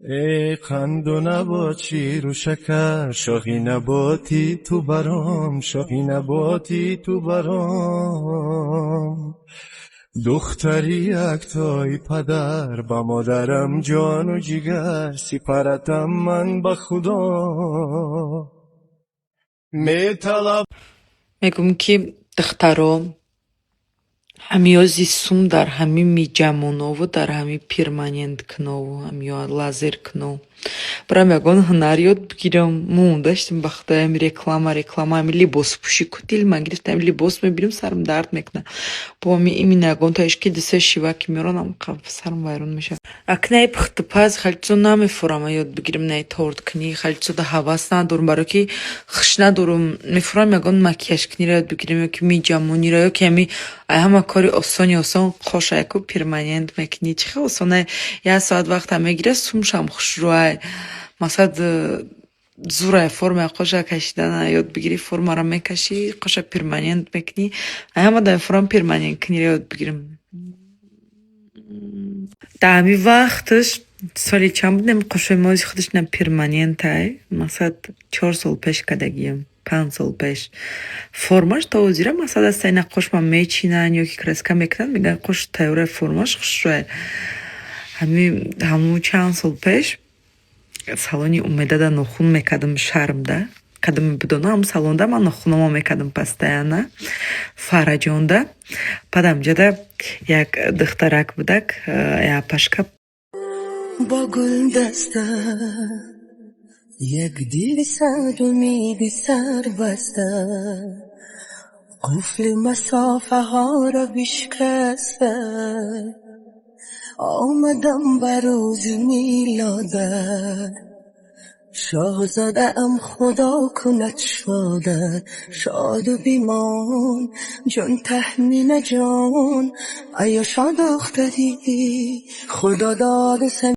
Эй қанду набот, ширу шакар, шоҳи наботи ту баром, шоҳи наботи ту баром. Духтари яктои падар, ба модарам ҷону ҷигар, сипаратам ман ба Худо. Металаб Мегӯм, ки духтаро, ҳамиёзи сум дар ҳами миҷамонову дар ҳами перманенткунову ҳамиё лазеркуно. Барам ягон ҳунар ёд бигирам. Монда шудам ба худои, ҳами реклама, реклама, ҳами либоспӯшӣ ку дилман гирифта, ҳами либос мебинам, сарам дард мекунад. Бо ҳами именно ягон таиш ки дусе шива ки меоранд, ҳам сарам вайрон мешавад. Акнаи пухтупаз хеле чизо намефурам ёд бигирам, наи торткунӣ хеле чизода ҳавас надорам, барое ки хуш надорам. Мефурам ягон макияжкуниро ёд бигирам ё ки миҷамониро, ё ки ҳами ай ҳама кори осони осон қошаяку перманент мекунӣ. Чӣ хел осонай, як соат вақтам мегирад, сумшам хушрӯай. Мақсад, зурай формаи қоша кашидана ёд бигирӣ, формаро мекашӣ, қоша перманент мекунӣ. Ай ҳама да мефурам перманенткуниро ёд бигирам. Дар ҳами вақташ, соли чанд будем, қошои мози худаш на перманентай. Мақсад, 4 сол пеш кардагиям, 5 сол пеш. Формаш то ҳозира, мақсад, аста ина қошма мечинанд ё ки краска мекунанд, мегӯянд, қош тайёрай, формаш хушрӯай. Ҳами ҳамун чанд сол пеш салони Умедада нохун мекардам, шармда. Кадоме бидона, ҳамун салонда ман нохуномо мекардам постоянно. Фараҷонда. Баъд амҷода як духтарак будак, апашка. Бо гулдаста, як дили сад умеди сарбаста, қуфли масофаҳоро бишкаста, омадам ба рӯзи милодат. Шоҳзодаам, Худо кунад шодат, шоду бимон, ҷон Таҳмина ҷон, ая шоҳдухтари Худо дода.